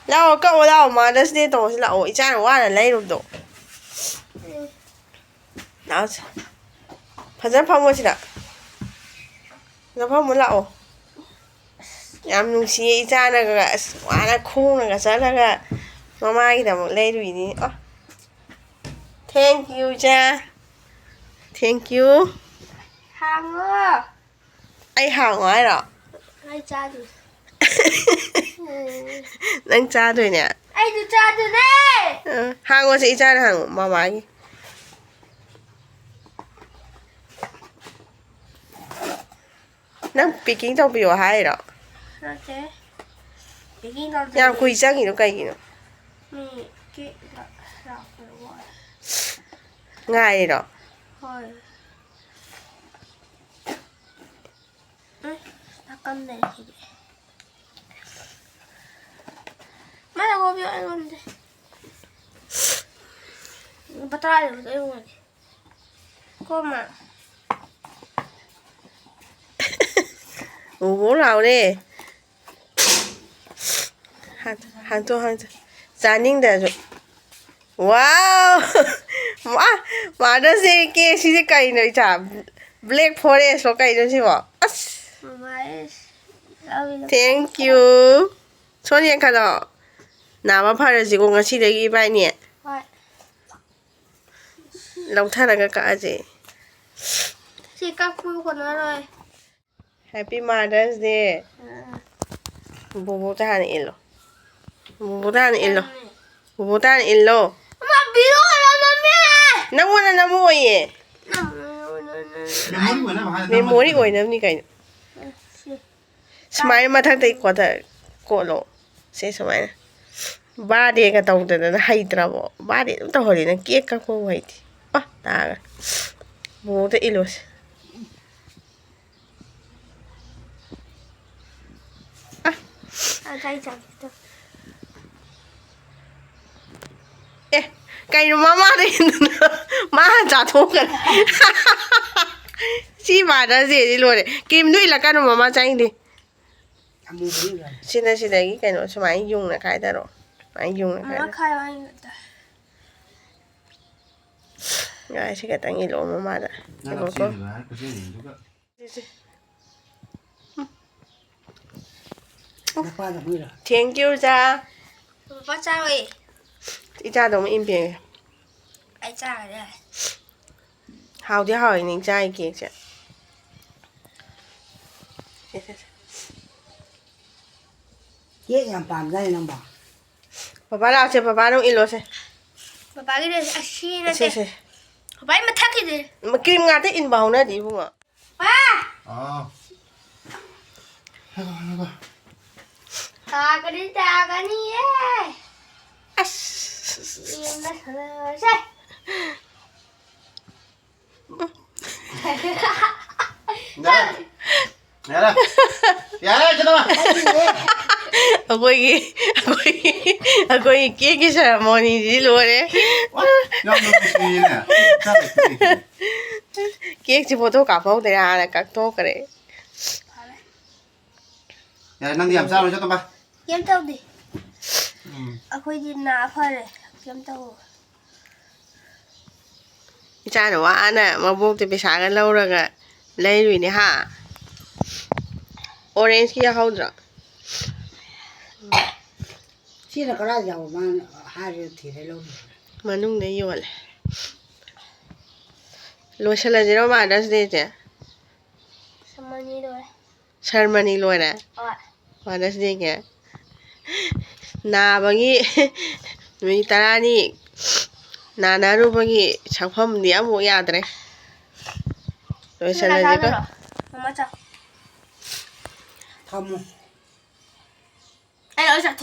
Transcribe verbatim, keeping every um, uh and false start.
ꯂꯥꯛꯑꯣ, ꯀꯛꯑꯣ, ꯂꯥꯛꯑꯣ, Mother's Day ꯇꯧꯔꯁꯤ ꯂꯥꯛꯑꯣ, ꯏꯆꯥꯅ ꯋꯥꯅ ꯂꯩꯔꯨꯕꯗꯣ꯫ ꯂꯥꯛꯑꯣꯁꯦ꯫ ꯐꯖꯅ ꯐꯝꯃꯣ ꯁꯤꯗ꯫ ꯐꯖꯅ ꯐꯝꯃꯣ ꯂꯥꯛꯑꯣ꯫ ꯌꯥꯝ ꯅꯨꯡꯁꯤꯌꯦ ꯏꯆꯥꯅꯒ, ꯑꯁ, ꯋꯥꯅ ꯈꯣꯡꯅꯒ ꯆꯠꯂꯒ ꯃꯃꯥꯒꯤꯗꯃꯛ ꯂꯩꯔꯨꯏꯅꯤ꯫ ꯑꯣ꯫ Thank you, ꯏꯆꯥ꯫ Thank you꯫ ꯍꯥꯡꯉꯣ꯫ ꯑꯩ ꯍꯥꯡꯉꯣ ꯍꯥꯏꯔꯣ? ꯑꯩ ꯆꯥꯗꯣꯏ꯫ ꯅꯪ ꯆꯥꯗꯣꯏꯅꯦ? ꯑꯩꯁꯨ ꯆꯥꯗꯣꯏꯅꯦ꯫ ꯑ, ꯍꯥꯡꯉꯣꯁꯦ, ꯏꯆꯥꯅ ꯍꯥꯡꯉꯣ, ꯃꯃꯥꯒꯤ꯫ ꯅꯪ packing ꯇꯧꯕꯤꯌꯣ ꯍꯥꯏꯔꯣ? ꯅꯠꯇꯦ꯫ Packing ꯇꯧꯗ꯭ꯔꯗꯤ ꯌꯥꯝ ꯀꯨꯏ ꯆꯪꯉꯤꯗꯣ ꯀꯩꯒꯤꯅꯣ? ꯃꯤ cake ꯂꯥꯛꯄꯗ ꯋꯥꯔꯦ꯫ ꯉꯥꯏꯔꯤꯔꯣ? ꯍꯣꯏ꯫ ꯎꯝ, ꯅꯥꯀꯟꯗ ꯂꯩꯔꯤꯁꯤꯗꯤ꯫ ꯃꯥꯅ ꯉꯧꯕꯤꯌꯣ, ꯑꯩ ꯉꯝꯗꯦ꯫ ꯂꯨꯄꯥ ꯇꯔꯥ ꯂꯩꯕꯗꯣ ꯑꯩ ꯉꯝꯗꯦ꯫ ꯀꯣ ꯃꯥ꯫ ꯎꯕ ꯂꯥꯎꯔꯦ꯫ ꯍꯥꯡ-, ꯍꯥꯡꯇꯣꯛ, ꯍꯥꯡꯇꯣꯛ꯫ ꯆꯥꯅꯤꯡꯗ꯭ꯔꯁꯨ꯫ Wow! ꯃꯥ-, Mother's Day cake ꯁꯤꯗꯤ ꯀꯩꯅꯣ ꯏꯆꯥ? Black Forest ꯂꯣ ꯀꯩꯅꯣ ꯁꯤꯕꯣ? ꯑꯁ! ꯃꯃꯥ, ꯑꯩ ꯂꯧꯔꯤꯗꯣ Thank you꯫ ꯁꯣꯝ ꯌꯦꯡꯈꯠꯂꯣ꯫ ꯅꯥꯕ ꯐꯔꯁꯤꯀꯣ ꯉꯁꯤꯗꯒꯤ ꯏꯕꯥꯏꯅꯤ꯫ ꯍꯣꯏ꯫ ꯂꯧꯊꯔꯒ ꯀꯛꯑꯁꯦ꯫ ꯁꯤ ꯀꯛꯄ ꯀꯣꯟꯅꯔꯣꯏ꯫ Happy Mother's Day꯫ ꯑꯥ꯫ ꯕꯣꯕꯣꯛꯇ ꯍꯥꯟꯅ ꯏꯜꯂꯣ꯫ ꯕꯣꯕꯣꯛꯇ ꯍꯥꯟꯅ ꯏꯜꯂꯣ꯫ ꯀꯩꯅꯣꯅꯦ? ꯕꯣꯕꯣꯛꯇ ꯍꯥꯟꯅ ꯏꯜꯂꯣ꯫ ꯑꯃ video ꯑꯣꯏꯅ ꯅꯝꯃꯦ꯫ ꯅꯪꯉꯣꯟꯗ ꯅꯝꯃꯛꯑꯣꯏꯌꯦ꯫ ꯅꯝꯃꯣ, ꯅꯝꯃꯣ, ꯅꯝꯃꯣ꯫ Memory ꯑꯣꯏꯅꯕ ꯍꯥꯏꯔ memory ꯅꯝꯕꯅꯦ꯫ ꯑꯣꯏꯅꯕꯅꯤ ꯀꯩꯅꯣ꯫ ꯑ, ꯁꯤ꯫ ꯁꯨꯃꯥꯏꯅ ꯃꯊꯛꯇꯩ ꯀꯣꯊ-, ꯀꯣꯠꯂꯣ꯫ ꯁꯦ ꯁꯨꯃꯥꯏꯅ꯫ Birthdayꯒ ꯇꯧꯗꯅ ꯍꯩꯇ꯭ꯔꯕꯣ? Birthday ꯑꯗꯨꯝ ꯇꯧꯍꯜꯂꯤ ꯅꯪ, cake ꯀꯛꯄꯕꯨ ꯍꯩꯇꯦ꯫ ꯑ, ꯇꯥꯒ꯫ ꯕꯣꯕꯣꯛꯇ ꯏꯜꯂꯣꯁꯦ꯫ ꯑ꯫ ꯑ, ꯆꯥꯏ, ꯆꯥꯏ, ꯆꯥꯏ꯫ ꯑꯦ, ꯀꯩꯅꯣ ꯃꯃꯥꯗ ꯏꯟꯗꯨꯅ ꯃꯥ ꯍꯥꯟꯅ ꯆꯥꯊꯣꯛꯈ꯭ꯔꯦ꯫ ꯁꯤ Mother's Dayꯗꯤ ꯂꯣꯏꯔꯦ꯫ Creamꯗꯣ ꯏꯜꯂꯛꯀꯅꯨ, ꯃꯃꯥ ꯆꯥꯅꯤꯡꯗꯦ꯫ ꯑꯃꯨꯕꯗꯨꯅ꯫ ꯁꯤꯅ ꯁꯤꯗꯒꯤ ꯀꯩꯅꯣ ꯁꯨꯃꯥꯏꯅ ꯌꯨꯡꯅ ꯈꯥꯏꯗꯔꯣ꯫ ꯁꯨꯃꯥꯏꯅ ꯌꯨꯡꯅ ꯈꯥꯏꯗꯔꯣ꯫ ꯉꯥꯏ, ꯁꯤ ꯈꯛꯇꯪ ꯏꯜꯂꯣ ꯃꯃꯥꯗ꯫ ꯅꯪ ꯉꯥꯏꯈꯣꯀꯣ꯫ ꯁꯤ ꯁꯤ꯫ ꯅꯨꯄꯥꯗ ꯍꯨꯏꯔ? Thank you, ꯏꯆꯥ꯫ ꯄꯄꯥ ꯆꯥꯔꯣꯏ꯫ ꯏꯆꯥꯗꯣ ꯑꯃꯨꯛ ꯏꯟꯕꯤꯔꯒꯦ꯫ ꯑꯩ ꯆꯥꯔꯦ꯫ ꯍꯥꯎꯗꯤ ꯍꯥꯎꯋꯤꯅꯦ ꯏꯆꯥꯒꯤ ꯀꯦꯛꯁꯦ꯫ ꯀꯦꯛ ꯌꯥꯝ ꯄꯥꯝꯗꯥꯏꯅꯦ ꯅꯪꯕꯣ? ꯄꯄꯥ ꯂꯥꯛꯑꯣꯁꯦ, ꯄꯄꯥ ꯑꯗꯨꯝ ꯏꯜꯂꯣꯁꯦ꯫ ꯄꯄꯥꯒꯤꯗꯤ ꯑꯁꯤ ꯅꯠꯇꯦ꯫ ꯁꯦ, ꯁꯦ꯫ ꯄꯄꯥꯒꯤ ꯃꯊꯛꯀꯤꯗꯤ꯫ ꯃ-, cream ꯉꯥꯛꯇ ꯏꯟꯕ ꯍꯧꯅꯗꯦ ꯏꯕꯨꯡꯉꯣ꯫ ꯄꯥ! ꯍꯥꯎ꯫ ꯍꯥꯏꯒꯣ, ꯍꯥꯏꯒꯣ꯫ ꯇꯥꯒꯅꯤ, ꯇꯥꯒꯅꯤꯌꯦ꯫ ꯑꯁ꯫ ꯌꯦꯡꯅ ꯁꯥꯟꯅꯔꯁꯦ꯫ ꯌꯥꯔꯦ꯫ ꯌꯥꯔꯦ꯫ ꯌꯥꯔꯦ, ꯆꯠꯂꯣ꯫ ꯑꯩꯈꯣꯏꯒꯤ, ꯑꯩꯈꯣꯏꯒꯤ, ꯑꯩꯈꯣꯏꯒꯤ ꯀꯦꯛꯀꯤ ceremonyꯁꯤ ꯂꯣꯏꯔꯦ꯫ ꯌꯥꯝ ꯅꯨꯡꯁꯤꯌꯦꯅꯦ꯫ ꯆꯥꯔꯦ, ꯆꯥꯔꯦ꯫ ꯀꯦꯛꯁꯤ photo ꯀꯥꯞꯍꯧꯗ꯭ꯔꯦ, ꯍꯥꯟꯅ ꯀꯛꯊꯣꯛꯈ꯭ꯔꯦ꯫ ꯌꯥꯔꯦ, ꯅꯪꯗꯤ ꯌꯥꯝ ꯆꯥꯔꯨꯅꯨ, ꯆꯠꯇꯣ ꯕꯥ꯫ ꯀꯩꯝ ꯇꯧꯗꯦ꯫ ꯎꯝ꯫ ꯑꯩꯈꯣꯏꯗꯤ ꯅꯥ ꯐꯔꯦ, ꯀꯩꯝ ꯇꯧꯔꯣꯏ꯫ ꯏꯆꯥꯅ ꯋꯥꯅ ꯃꯕꯣꯛꯇ ꯄꯩꯁꯥꯒ ꯂꯧꯔꯒ ꯂꯩꯔꯨꯏꯅꯦ, ꯍꯥ? Orangeꯀꯤ ꯌꯥꯍꯧꯗ꯭ꯔꯣ? ꯁꯤꯅ ꯀꯗꯥꯏ ꯌꯥꯎꯕ? ꯃꯥꯅ ꯍꯥꯏꯔꯦ, ꯊꯤꯔꯦ, ꯂꯧꯔꯦ꯫ ꯃꯅꯨꯡꯗ ꯌꯣꯜꯂꯦ꯫ ꯂꯣꯏꯁꯤꯜꯂꯁꯤꯔꯣ Mother's Dayꯁꯦ? ꯁꯃꯅꯤ ꯂꯣꯏꯔꯦ꯫ Ceremony ꯂꯣꯏꯔꯦ? ꯍꯣꯏ꯫ Mother's Dayꯒꯤ ꯅꯥꯕꯒꯤ ꯅꯨꯃꯤꯠ ꯇꯔꯥꯅꯤ ꯅꯥꯅꯔꯨꯕꯒꯤ ꯁꯛꯐꯝꯗꯤ ꯑꯃꯐꯥꯎ ꯌꯥꯗ꯭ꯔꯦ꯫ ꯂꯣꯏꯁꯤꯜꯂꯁꯤꯀꯣ꯫ ꯃꯃꯥ ꯆꯥꯎ꯫ ꯊꯝꯃꯣ꯫ ꯑꯩ ꯂꯣꯏ ꯆꯥꯊꯣꯛ-